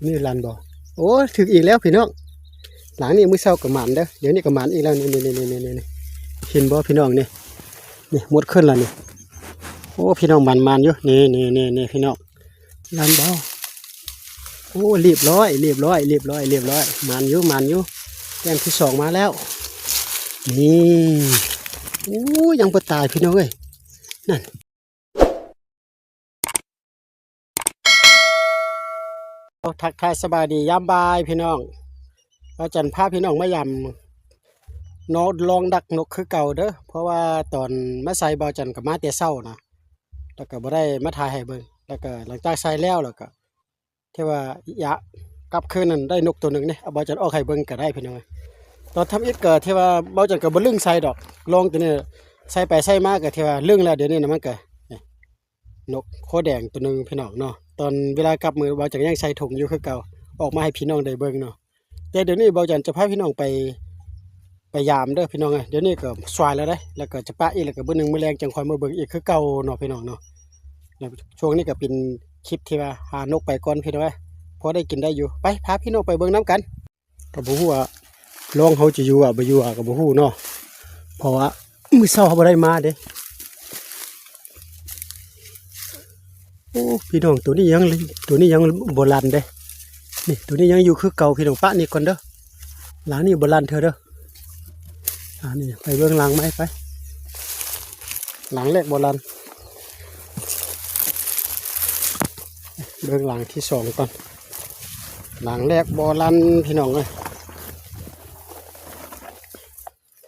ນີ້ລັນບໍ່? ໂອ້ ຖືກອີກແລ້ວພີ່ນ້ອງ. ຫຼັງນີ້ມື້ເຊົ້າກໍໝານເດີ ດຽວນີ້ກໍໝານອີກແລ້ວ. ນີ້ໆໆໆ ເຫັນບໍ່ພີ່ນ້ອງ? ນີ້ ນີ້ໝົດຂຶ້ນແລ້ວນີ້. ໂອ້ ພີ່ນ້ອງ ໝານໆຢູ່. ນີ້ໆໆໆ ພີ່ນ້ອງ ລັນບໍ່? ໂອ້ ລຽບຮ້ອຍ ລຽບຮ້ອຍ ລຽບຮ້ອຍ ລຽບຮ້ອຍ. ໝານຢູ່ ໝານຢູ່. ແຕ້ມທີສອງມາແລ້ວ. ນີ້ ໂອ້ ຍັງບໍ່ຕາຍພີ່ນ້ອງເອີຍ. ນັ້ນ ໂອ້ ທັກທາຍສະບາຍດີຍາມບ່າຍພີ່ນ້ອງ. ບ່າວຈັນພາພີ່ນ້ອງມາຢາມ ເນາະ ລອງດັກນົກຄືເກົ່າເດີ ເພາະວ່າຕອນມາໃສ່ບ່າວຈັນກໍມາແຕ່ເຊົ້ານະ ແລ້ວກໍບໍ່ໄດ້ມາຖ່າຍໃຫ້ເບິ່ງ. ແລ້ວກໍຫຼັງຈາກໃສ່ແລ້ວ ແລ້ວກໍ ທີ່ວ່າ ຍະ ກັບຄືນນັ້ນໄດ້ນົກໂຕໜຶ່ງເດ້ ເອົາ ບ່າວຈັນອອກໃຫ້ເບິ່ງກໍໄດ້ພີ່ນ້ອງ. ຕອນທຳອິດກໍທີ່ວ່າບ່າວຈັນກໍບໍ່ລຶ້ງໃສ່ດອກ ລອງໂຕນີ້ໃສ່ໄປໃສ່ມາກໍທີ່ວ່າລຶ້ງແລ້ວ. ດຽວນີ້ນະ ມັນກໍ ນີ້ ນົກຄໍແດງໂຕໜຶ່ງພີ່ນ້ອງເນາະ. ຕອນເວລາກັບມື້ບ່າວຈັນຍັງໃສ່ຖົງຢູ່ຄືເກົ່າ ອອກມາໃຫ້ພີ່ນ້ອງໄດ້ເບິ່ງເນາະ. ແຕ່ດຽວນີ້ບ່າວຈັນຈະພາພີ່ນ້ອງໄປ ໄປຢາມເດີພີ່ນ້ອງເອີຍ. ດຽວນີ້ກໍສວາຍແລ້ວເດ້ ແລ້ວກໍຈະປະອີກ ແລ້ວກໍມື້ໜຶ່ງມື້ແລງຈັ່ງຄ່ອຍມາເບິ່ງອີກຄືເກົ່າເນາະພີ່ນ້ອງເນາະ. ແລ້ວຊ່ວງນີ້ກໍເປັນຄລິບທີ່ວ່າຫານົກໄປກ່ອນພີ່ນ້ອງເອີຍ ພໍໄດ້ກິນໄດ້ຢູ່. ໄປ ພາພີ່ນ້ອງໄປເບິ່ງນຳກັນ. ກໍບໍ່ຮູ້ວ່າລອງເຮົາຈະຢູ່ ອາ ບໍ່ຢູ່ ອາ ກໍບໍ່ຮູ້ເນາະ ເພາະວ່າມື້ເຊົ້າເຮົາບໍ່ໄດ້ມາເດ້. ໂອ້ ພີ່ນ້ອງ ໂຕນີ້ຍັງ ໂຕນີ້ຍັງບໍ່ລັນເດ້. ນີ້ ໂຕນີ້ຍັງຢູ່ຄືເກົ່າພີ່ນ້ອງ. ປະນີ້ກ່ອນເດີ ຫຼັງນີ້ບໍ່ລັນເທື່ອເດີ. ອ່າ ນີ້ໄປເບິ່ງຫຼັງໃໝ່ໄປ. ຫຼັງແລກບໍ່ລັນ ເບິ່ງຫຼັງທີສອງກ່ອນ. ຫຼັງແລກບໍ່ລັນພີ່ນ້ອງເອີຍ.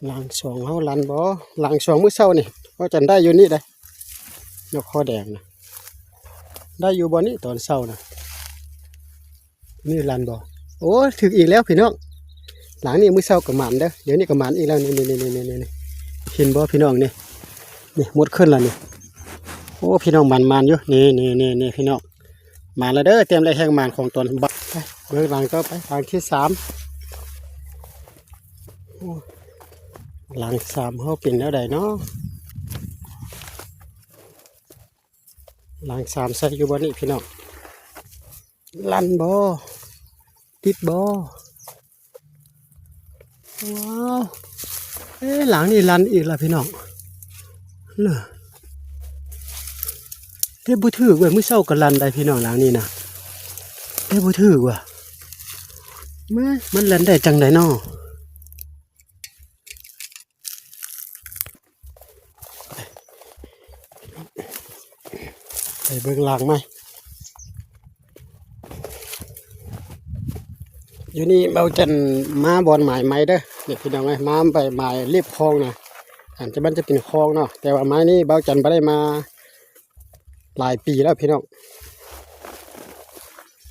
ຫຼັງສອງເຮົາລັນບໍ່? ຫຼັງສອງມື້ເຊົ້ານີ້ ເຮົາຈັນໄດ້ຢູ່ນີ້ເດ້ ນົກຄໍແດງນະ ໄດ້ຢູ່ບ່ອນນີ້ຕອນເຊົ້ານະ. ນີ້ລັນບໍ່? ໂອ້ ຖືກອີກແລ້ວພີ່ນ້ອງ. ຫຼັງນີ້ມື້ເຊົ້າກໍໝານເດີ ດຽວນີ້ກໍໝານອີກແລ້ວ. ນີ້ໆໆໆ ເຫັນບໍ່ພີ່ນ້ອງ? ນີ້ ນີ້ໝົດຂຶ້ນແລ້ວນີ້. ໂອ້ ພີ່ນ້ອງ ໝານໆຢູ່. ນີ້ໆໆໆ ພີ່ນ້ອງ ໝານແລ້ວເດີ. ແຕ້ມແລກແຮງໝານຂອງຕອນບ່າຍ. ໄປເບິ່ງຫຼັງຕໍ່ໄປ ຫຼັງທີສາມ. ໂອ້ ຫຼັງສາມເຮົາເປັນແນວໃດເນາະ? ຫຼັງສາມໃສ່ຢູ່ບ່ອນນີ້ພີ່ນ້ອງ. ລັນບໍ່? ຕິດບໍ່? ວ້າວ ເອີ ຫຼັງນີ້ລັນອີກແລ້ວພີ່ນ້ອງ. ເລີ ເຮັດບໍ່ຖືກເວີຍ. ມື້ເຊົ້າກໍລັນໄດ້ພີ່ນ້ອງ ຫຼັງນີ້ນະ ເຮັດບໍ່ຖືກວ່າ ມາ ມັນລັນໄດ້ຈັ່ງໃດເນາະ? ໄປເບິ່ງຫຼັງໃໝ່. ຢູ່ນີ້ເບົາຈັນມາບ່ອນໝາຍໃໝ່ເດີ ນີ້ພີ່ນ້ອງເອີຍ. ມາໄປໝາຍລຽບຄອງນະ ອັນຈະ ມັນຈະເປັນຄອງເນາະ ແຕ່ວ່າໝາຍນີ້ເບົາຈັນບໍ່ໄດ້ມາຫຼາຍປີແລ້ວພີ່ນ້ອງ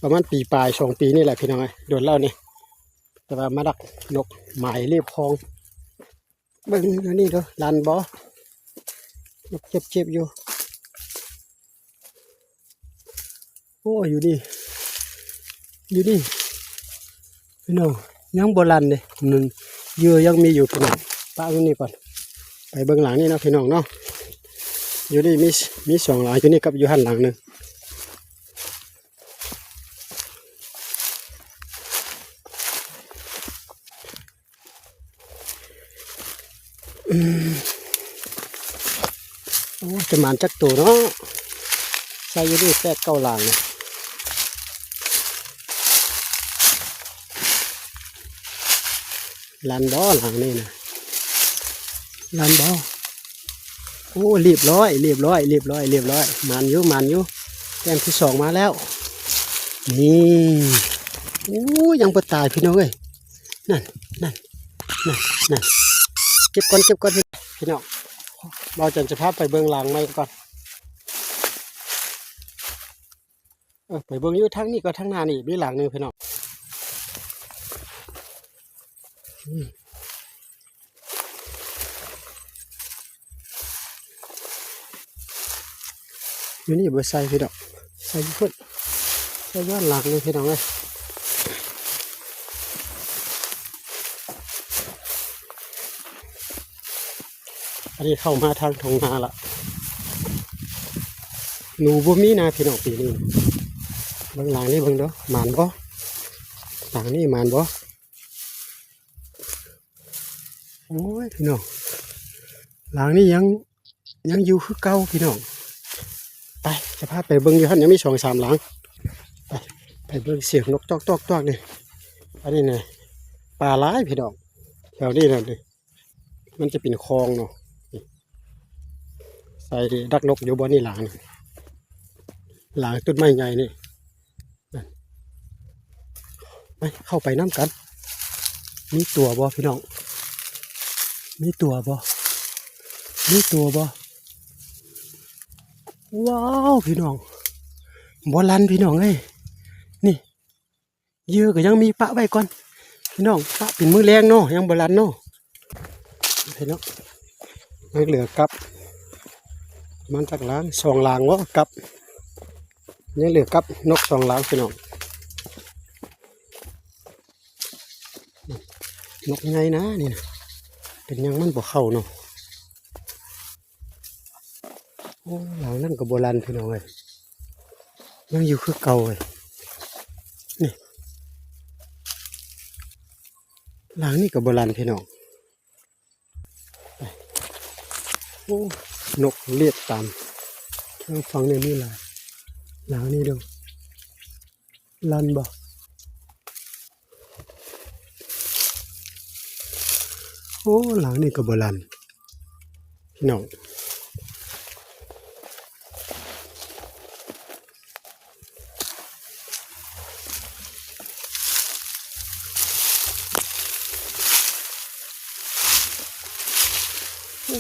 ປະມານປີປາຍ ສອງປີນີ້ແຫຼະພີ່ນ້ອງເອີຍ ດົນແລ້ວນີ້. ແຕ່ວ່າມາດັກນົກໝາຍລຽບຄອງ. ເບິ່ງຢູ່ນີ້ເດີ ລັນບໍ່? ເຈັບໆຢູ່. ໂອ້ ຢູ່ນີ້ ຢູ່ນີ້ພີ່ນ້ອງ ຍັງບໍ່ລັນເດ້. ໜຶ່ງ ເຫຍື່ອຍັງມີຢູ່ພີ່ນ້ອງ. ປະຢູ່ນີ້ກ່ອນ ໄປເບິ່ງຫຼັງນີ້ເນາະພີ່ນ້ອງເນາະ. ຢູ່ນີ້ມີ ມີສອງຫຼັງ ຢູ່ນີ້ກັບຢູ່ຫັ້ນຫຼັງໜຶ່ງ. ອືມ ໂອ້ ຈະໝານຈັກໂຕເນາະ? ໃສ່ຢູ່ນີ້ແປດເກົ້າຫຼັງ. ລັນບໍ່ຫຼັງນີ້ນະ? ລັນບໍ່? ໂອ້ ລຽບຮ້ອຍ ລຽບຮ້ອຍ ລຽບຮ້ອຍ ລຽບຮ້ອຍ. ໝານຢູ່ ໝານຢູ່. ແຕ້ມທີສອງມາແລ້ວ. ນີ້ ໂອ້ ຍັງບໍ່ຕາຍພີ່ນ້ອງເອີຍ. ນັ້ນ ນັ້ນ ນັ້ນ ນັ້ນ. ເກັບກ່ອນ ເກັບກ່ອນ ພີ່ນ້ອງ. ເບົາຈັນຈະພາໄປເບິ່ງຫຼັງໃໝ່ກ່ອນ. ເອີ ໄປເບິ່ງຢູ່ທາງນີ້ກໍ ທາງໜ້ານີ້ມີຫຼັງໜຶ່ງພີ່ນ້ອງ. ອືມ ຢູ່ນີ້ບໍ່ໃສ່ພີ່ນ້ອງ ໃສ່ຢູ່ພຸ້ນ ໃສ່ຢູ່ອັນຫຼັງນີ້ພີ່ນ້ອງເອີຍ. ອັນນີ້ເຂົ້າມາທາງທົ່ງນາລະ ໜູບໍ່ມີນະພີ່ນ້ອງປີນີ້. ເບິ່ງຫຼັງນີ້ເບິ່ງເດີ ໝານບໍ່? ຫຼັງນີ້ໝານບໍ່? ໂອ້ຍ ພີ່ນ້ອງ ຫຼັງນີ້ຍັງ ຍັງຢູ່ຄືເກົ່າພີ່ນ້ອງ. ໄປ ຈະພາໄປເບິ່ງຢູ່ຫັ້ນ ຍັງມີສອງສາມຫຼັງ. ໄປ ໄປເບິ່ງສຽງນົກຈອກໆໆນີ້. ອັນນີ້ນະ ປາຫຼາຍພີ່ນ້ອງ ແຖວນີ້ນະ ມັນຈະເປັນຄອງເນາະ. ໃສ່ດັກນົກຢູ່ບ່ອນນີ້ ຫຼັງນີ້ ຫຼັງຕົ້ນໄມ້ໃຫຍ່ນີ້. ໄປ ເຂົ້າໄປນຳກັນ. ມີຕົວບໍ່ພີ່ນ້ອງ? ມີຕົວບໍ່? ມີຕົວບໍ່? ວ້າວ ພີ່ນ້ອງ ບໍ່ລັ່ນພີ່ນ້ອງເອີຍ. ນີ້ ເຫຍື່ອກໍຍັງມີ ປະໄວ້ກ່ອນພີ່ນ້ອງ ປະເປັນມື້ແລງເນາະ ຍັງບໍ່ລັ່ນເນາະ. ພີ່ນ້ອງ ຍັງເຫຼືອກັບ ມັນຈັກຫຼັງ ສອງຫຼັງບໍ່ ກັບ ຍັງເຫຼືອກັບນົກສອງຫຼັງພີ່ນ້ອງ. ນົກໃຫຍ່ນະນີ້ນະ ເປັນຫຍັງມັນບໍ່ເຂົ້າເນາະ? ໂອ້ ຫຼັງນັ້ນກໍບໍ່ລັ່ນພີ່ນ້ອງເອີຍ ຍັງຢູ່ຄືເກົ່າເອີຍ. ນີ້ ຫຼັງນີ້ກໍບໍ່ລັ່ນພີ່ນ້ອງ. ໂອ້ ນົກລຽບຕາມເທິງຝັ່ງນີ້ມີຫຼາຍ. ຫຼັງນີ້ເດີ ລັ່ນບໍ່? ໂອ້ ຫຼັງນີ້ກໍບໍ່ລັ່ນພີ່ນ້ອງ.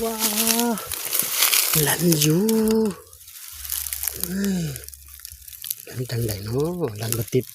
ວ້າ ລັ່ນຢູ່ ເອີຍ ລັ່ນຈັ່ງໃດເນາະ ລັ່ນບໍ່ຕິດ.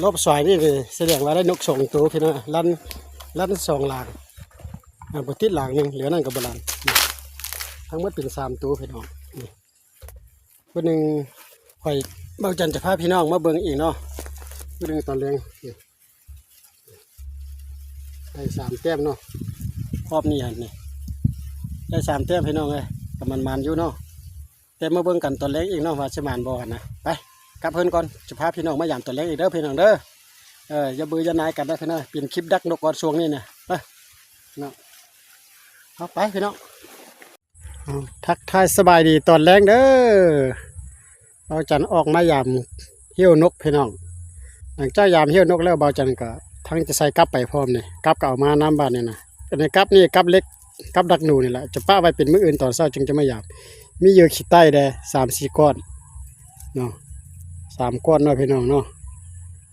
ລອບສວາຍນີ້ ສະແດງວ່າໄດ້ນົກສອງໂຕພີ່ນ້ອງ ລັ່ນ ລັ່ນສອງຫຼັງ ອ່າ ບໍ່ຕິດຫຼັງໜຶ່ງ ເຫຼືອນັ້ນກໍບໍ່ລັ່ນ. ທັງໝົດເປັນສາມໂຕພີ່ນ້ອງ. ມື້ໜຶ່ງຂ້ອຍ ເບົາຈັນຈະພາພີ່ນ້ອງມາເບິ່ງອີກເນາະ ມື້ໜຶ່ງຕອນແລງ. ໄດ້ສາມແຕ້ມເນາະ ຮອບນີ້ຫັ້ນນີ້ ໄດ້ສາມແຕ້ມພີ່ນ້ອງເອີຍ ກໍໝານໆຢູ່ເນາະ. ແຕ່ມາເບິ່ງກັນຕອນແລງອີກເນາະ ວ່າຊິໝານບໍ່ຫັ້ນນະ. ໄປ ກັບເຮືອນກ່ອນ ຈະພາພີ່ນ້ອງມາຢາມຕອນແລງອີກເດີພີ່ນ້ອງເດີ. ເອີ ຢ່າເບື່ອຢ່າໜ່າຍກັນເດີພີ່ນ້ອງ ເປັນຄລິບດັກນົກກ່ອນຊ່ວງນີ້ນະ. ໄປເນາະ ເອົາໄປພີ່ນ້ອງ. ເອົາ ທັກທາຍສະບາຍດີຕອນແລງເດີ. ເບົາຈັນອອກມາຢາມຫ້ຽວນົກພີ່ນ້ອງ. ຫຼັງຈາກຢາມຫ້ຽວນົກແລ້ວ ເບົາຈັນກໍທັງຈະໃສ່ກັບໄປພ້ອມນີ້ ກັບກໍເອົາມານຳບາດນີ້ນະ. ອັນນີ້ກັບນີ້ ກັບເຫຼັກ ກັບດັກໜູນີ້ແຫຼະ ຈະປະໄວ້ເປັນມື້ອື່ນຕອນເຊົ້າຈຶ່ງຈະມາຢາມ. ມີເຫຍື່ອຂີ້ໄຕແດ່ສາມສີ່ກ້ອນເນາະ ສາມກ້ອນເນາະພີ່ນ້ອງເນາະ.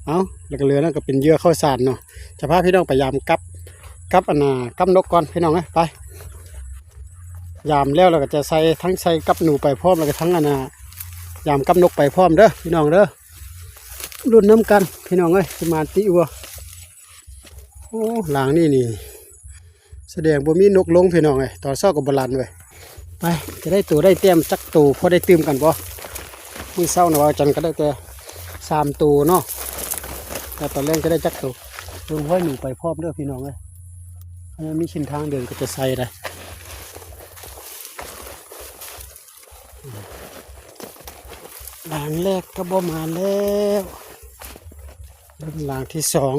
ເອົາ ແລ້ວກໍເຫຼືອນັ້ນກໍເປັນເຫຍື່ອເຂົ້າສານເນາະ. ຈະພາພີ່ນ້ອງໄປຢາມກັບ ກັບອັນນ່າ ກັບນົກກ່ອນພີ່ນ້ອງເອີຍ. ໄປ ຢາມແລ້ວ ແລ້ວກໍຈະໃສ່ ທັງໃສ່ກັບໜູໄປພ້ອມ ແລ້ວກໍທັງອັນນ່າ ຢາມກັບນົກໄປພ້ອມເດີພີ່ນ້ອງເດີ. ລຸ້ນນຳກັນພີ່ນ້ອງເອີຍ ຊິໝານຕິບໍ່. ໂອ້ ຫຼັງນີ້ນີ້ ສະແດງບໍ່ມີນົກລົງພີ່ນ້ອງເອີຍ ຕອນເຊົ້າກໍບໍ່ລັ່ນເວີຍ. ໄປ ຈະໄດ້ໂຕໄດ້ແຕ້ມຈັກໂຕ ພໍໄດ້ຕື່ມກັນບໍ່? ມື້ເຊົ້ານະ ເບົາຈັນກໍໄດ້ແຕ່ສາມໂຕເນາະ ແຕ່ຕອນແລງຈະໄດ້ຈັກໂຕ ເບິ່ງຫ້ອຍໜູໄປພ້ອມເດີພີ່ນ້ອງເອີຍ. ຄັນມັນມີເສັ້ນທາງເດີນກໍຈະໃສ່ໄດ້. ຫຼັງແລກກໍບໍ່ມາແລ້ວ ເບິ່ງຫຼັງທີສອງ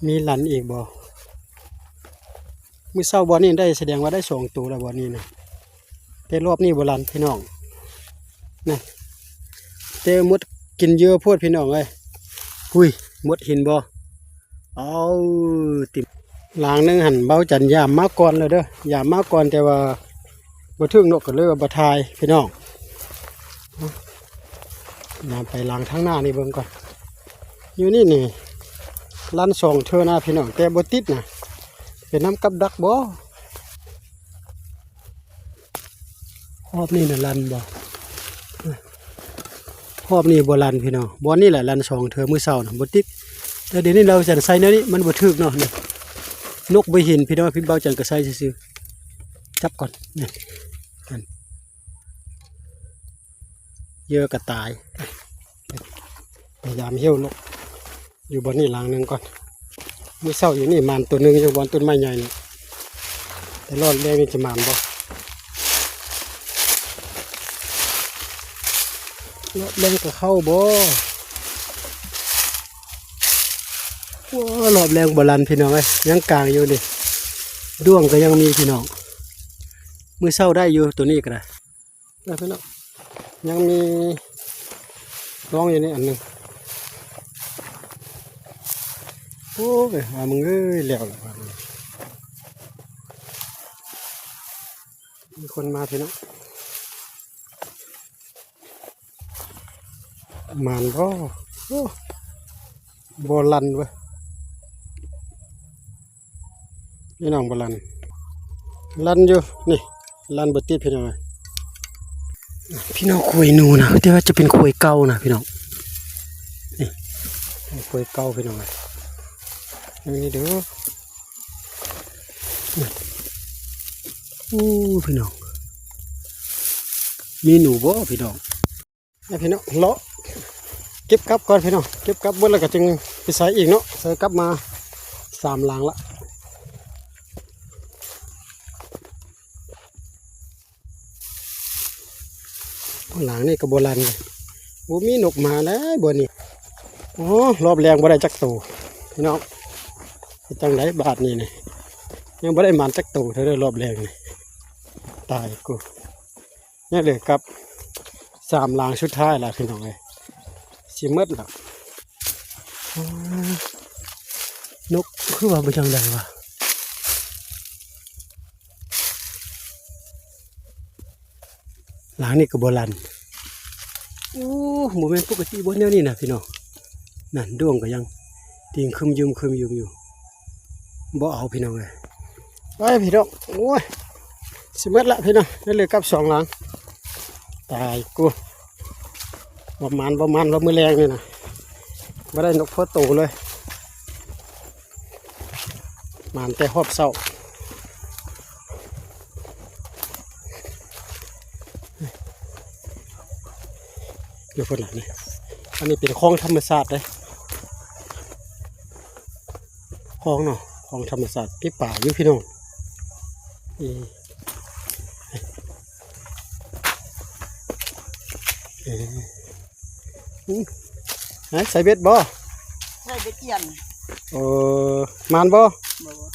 ມີລັ່ນອີກບໍ່? ມື້ເຊົ້າບ່ອນນີ້ໄດ້ ສະແດງວ່າໄດ້ສອງໂຕແລ້ວບ່ອນນີ້ນະ ແຕ່ລອບນີ້ບໍ່ລັ່ນພີ່ນ້ອງ. ນັ້ນ ແຕ່ມົດກິນເຫຍື່ອໂພດພີ່ນ້ອງເອີຍ. ຫຸ້ຍ ມົດເຫັນບໍ່? ເອົາ ຕິດ ຫຼັງໜຶ່ງຫັ້ນ ເບົາຈັນຢາມມາກ່ອນແລ້ວເດີ ຢາມມາກ່ອນ ແຕ່ວ່າບໍ່ຖືກນົກ ກໍເລີຍວ່າບໍ່ຖ່າຍພີ່ນ້ອງ. ຍາມໄປຫຼັງທາງໜ້ານີ້ເບິ່ງກ່ອນ. ຢູ່ນີ້ນີ້ ລັ່ນສອງເທື່ອນະພີ່ນ້ອງ ແຕ່ບໍ່ຕິດນະ ເປັນນຳກັບດັກບໍ່? ຮອບນີ້ນະລັນບໍ່? ຮອບນີ້ບໍ່ລັນພີ່ນ້ອງ. ບ່ອນນີ້ແຫຼະລັນສອງເທື່ອ ມື້ເຊົ້ານະບໍ່ຕິດ. ແຕ່ດຽວນີ້ລາວຈະໃສ່ແນວນີ້ ມັນບໍ່ຖືກເນາະ. ນີ້ ນົກບໍ່ເຫັນພີ່ນ້ອງ. ພີ່ເບົາຈັນກະໃສ່ຊື່ໆ. ຈັບກ່ອນ. ນີ້ ຫັ້ນ ເຫຍື່ອກະຕາຍ. ພະຍາຍາມເຫື່ອນົກ ຢູ່ບ່ອນນີ້ຫຼັງໜຶ່ງກ່ອນ. ມື້ເຊົ້າຢູ່ນີ້ໝານໂຕໜຶ່ງ ຢູ່ບ່ອນຕົ້ນໄມ້ໃຫຍ່ນີ້. ແຕ່ລອບແລງນີ້ຈະໝານບໍ່? ລອບແລງກະເຂົ້າບໍ່? ໂອ້ ລອບແລງບໍ່ລັນພີ່ນ້ອງເອີຍ. ຍັງກາງຢູ່ນີ້. ດ້ວງກະຍັງມີພີ່ນ້ອງ. ມື້ເຊົ້າໄດ້ຢູ່ໂຕນີ້ກະໄດ້. ນະພີ່ນ້ອງ ຍັງມີລອງຢູ່ນີ້ອັນໜຶ່ງ. ໂອ້ຍ ຫາມຶງເອີຍ ແລ້ວລະບາດນີ້. ມີຄົນມາພີ່ນ້ອງ. ໝານບໍ່? ໂອ້ ບໍ່ລັນເວີຍ ພີ່ນ້ອງ. ບໍ່ລັນ ລັນຢູ່ນີ້ ລັນບໍ່ຕິດພີ່ນ້ອງເອີຍ. ພີ່ນ້ອງ ໂຂຍໜູນະ ແຕ່ວ່າຈະເປັນໂຂຍເກົ່ານະພີ່ນ້ອງ. ນີ້ ໂຂຍເກົ່າພີ່ນ້ອງເອີຍ. ນີ້ເດີ ໂອ້ ພີ່ນ້ອງ ມີໜູບໍ່ພີ່ນ້ອງ? ໃຫ້ພີ່ນ້ອງເລາະເກັບກັບກ່ອນພີ່ນ້ອງ. ເກັບກັບເບິດແລ້ວກະຈຶ່ງໄປໃສ່ອີກເນາະ. ໃສ່ກັບມາສາມຫຼັງລະ. ຫຼັງນີ້ກະບໍ່ລັນເລີຍ. ບໍ່ມີນົກມາແລ້ວບ່ອນນີ້. ໂອ້ ລອບແລງບໍ່ໄດ້ຈັກໂຕພີ່ນ້ອງ. ເຮັດຈັ່ງໃດບາດນີ້ນີ້? ຍັງບໍ່ໄດ້ໝານຈັກໂຕເທື່ອເດີ ລອບແລງນີ້. ຕາຍກູ. ຍັງເຫຼືອກັບສາມຫຼັງສຸດທ້າຍລະພີ່ນ້ອງເອີຍ. ຊິໝົດລະ. ນົກຄືວ່າບໍ່ຈັ່ງໃດວະ? ຫຼັງນີ້ກະບໍ່ລັນ. ໂອ້ ບໍ່ແມ່ນປົກກະຕິບໍ່ແນວນີ້ນະພີ່ນ້ອງ. ນັ້ນ ດ້ວງກະຍັງຕີງຄຶມຍຸມຄຶມຍຸມຢູ່. ບໍ່ເອົາພີ່ນ້ອງເອີຍ. ໄປພີ່ນ້ອງ. ໂອ້ຍ ຊິໝົດລະພີ່ນ້ອງ. ຍັງເຫຼືອກັບສອງຫຼັງ. ຕາຍກູ. ບໍ່ໝານ ບໍ່ໝານ ລະມື້ແລງນີ້ນະ ບໍ່ໄດ້ນົກພໍໂຕເລີຍ. ໝານແຕ່ຮອບເຊົ້າ. ຢູ່ພຸ້ນນະນີ້. ອັນນີ້ເປັນຂອງທຳມະຊາດເດ້. ຂອງເນາະ ຂອງທຳມະຊາດ ຕິດປາຢູ່ພີ່ນ້ອງ. ເອີ ເອີ ຫາ ໃສ່ເບັດບໍ່? ໃສ່ເບັດອຽນ. ເອີ ໝານບໍ່? ບໍ່ ບໍ່.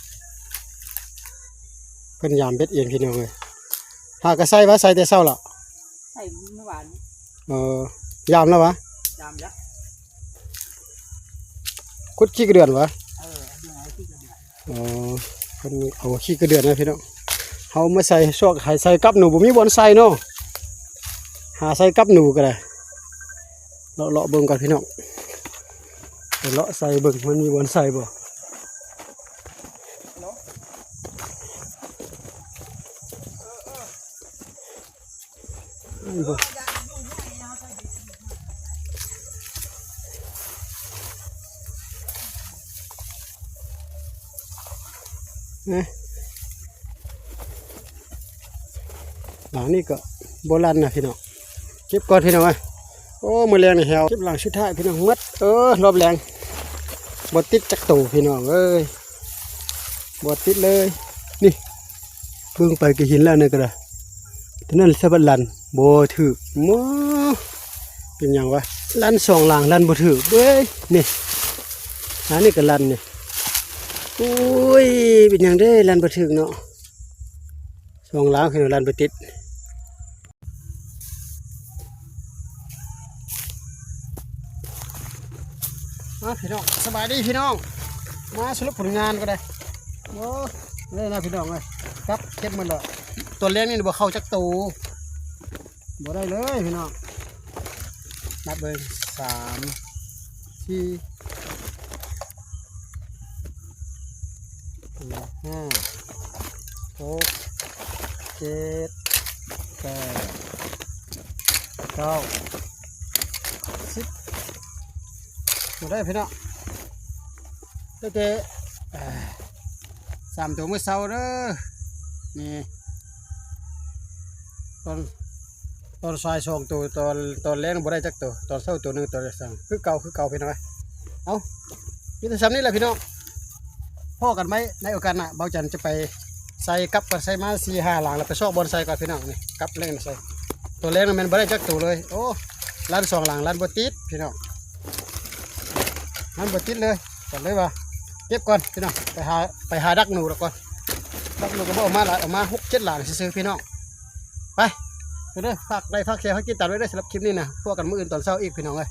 ເພິ່ນຢາມເບັດອຽນພີ່ນ້ອງເອີຍ. ຫາກະໃສ່ວ່າ ໃສ່ແຕ່ເຊົ້າລະ. ໃສ່ມື້ວານ. ເອີ ຢາມແລ້ວຫວາ? ຢາມແລ້ວ. ຂຸດຂີ້ກະເດືອນຫວາ? ເອີ ເອົາຂີ້ກະເດືອນ. ອໍ ເພິ່ນເອົາຂີ້ກະເດືອນນະພີ່ນ້ອງ. ເຮົາມາໃສ່ຊອກ ໃຫ້ໃສ່ກັບໜູ ບໍ່ມີບ່ອນໃສ່ເນາະ. ຫາໃສ່ກັບໜູກະໄດ້. ເລາະໆເບິ່ງກ່ອນພີ່ນ້ອງ. ໄປເລາະໃສ່ເບິ່ງ ມັນມີບ່ອນໃສ່ບໍ່? ເອີ ຫຼັງນີ້ກະບໍ່ລັນນະພີ່ນ້ອງ. ເກັບກ່ອນພີ່ນ້ອງເອີຍ. ໂອ້ ມື້ແລງນີ້ແຮວ ເກັບຫຼັງສຸດທ້າຍພີ່ນ້ອງ. ໝົດ ເອີ ລອບແລງ ບໍ່ຕິດຈັກໂຕພີ່ນ້ອງເອີຍ. ບໍ່ຕິດເລີຍ. ນີ້ ເບິ່ງໄປກະເຫັນແລ້ວ ອັນນັ້ນກະໄດ້. ໂຕນັ້ນສະບັດລັນ ບໍ່ຖືກ. ໂອ້ ເປັນຫຍັງຫວາ? ລັນສອງຫຼັງ ລັນບໍ່ຖືກເວີຍ. ນີ້ ອັນນີ້ກະລັນນີ້. ໂອ້ຍ ເປັນຫຍັງເດ້ ລັນບໍ່ຖືກເນາະ. ສອງຫຼັງຄືລັນບໍ່ຕິດ. ມາພີ່ນ້ອງ ສະບາຍດີພີ່ນ້ອງ. ມາສະຫຼຸບຜົນງານກະໄດ້. ໂອ້ ນີ້ນະພີ່ນ້ອງເອີຍ ກັບເກັບໝົດແລ້ວ. ຕອນແລງນີ້ບໍ່ເຂົ້າຈັກໂຕ. ບໍ່ໄດ້ເລີຍພີ່ນ້ອງ. ນັບເບິ່ງ ສາມ ສີ່ ຫ້າ ຫົກ ເຈັດ ແປດ ເກົ້າ ສິບ ບໍ່ໄດ້ພີ່ນ້ອງ ໄດ້ແຕ່ ເອີ່ ສາມໂຕມື້ເຊົ້າເດີ ນີ້ ຕອນ ຕອນສາຍສອງໂຕ ຕອນ ຕອນແລງບໍ່ໄດ້ຈັກໂຕ ຕອນເຊົ້າໂຕໜຶ່ງ ຕອນສາງ ຄືເກົ່າ ຄືເກົ່າພີ່ນ້ອງເອີຍ. ເອົາ ມີແຕ່ສ່ຳນີ້ແຫຼະພີ່ນ້ອງ ພໍ້ກັນໃໝ່ໃນໂອກາດໜ້າ ບ່າວຈັນຈະໄປໃສ່ກັບກັນໃສ່ມາສີ່ຫ້າຫຼັງ ແລ້ວໄປຊອກບ່ອນໃສ່ກ່ອນພີ່ນ້ອງ. ນີ້ກັບແລງໃສ່ ໂຕແລງນັ້ນແມ່ນບໍ່ໄດ້ຈັກໂຕເລີຍ. ໂອ້ ລັນສອງຫຼັງ ລັນບໍ່ຕິດພີ່ນ້ອງ ລັນບໍ່ຕິດເລີຍ. ກໍເລີຍວ່າເກັບກ່ອນພີ່ນ້ອງ ໄປຫາ ໄປຫາດັກໜູແລ້ວກ່ອນ. ດັກໜູກໍບໍ່ເອົາມາຫຼາຍ ເອົາມາຫົກເຈັດຫຼັງຊື່ໆພີ່ນ້ອງ. ໄປ ເດີ ຝາກໄລຄ໌ຝາກແຊໃຫ້ກິນຕາມດ້ວຍເດີ. ສຳລັບຄລິບນີ້ນະ ພໍ້ກັນມື້ອື່ນຕອນເຊົ້າອີກພີ່ນ້ອງເອີຍ.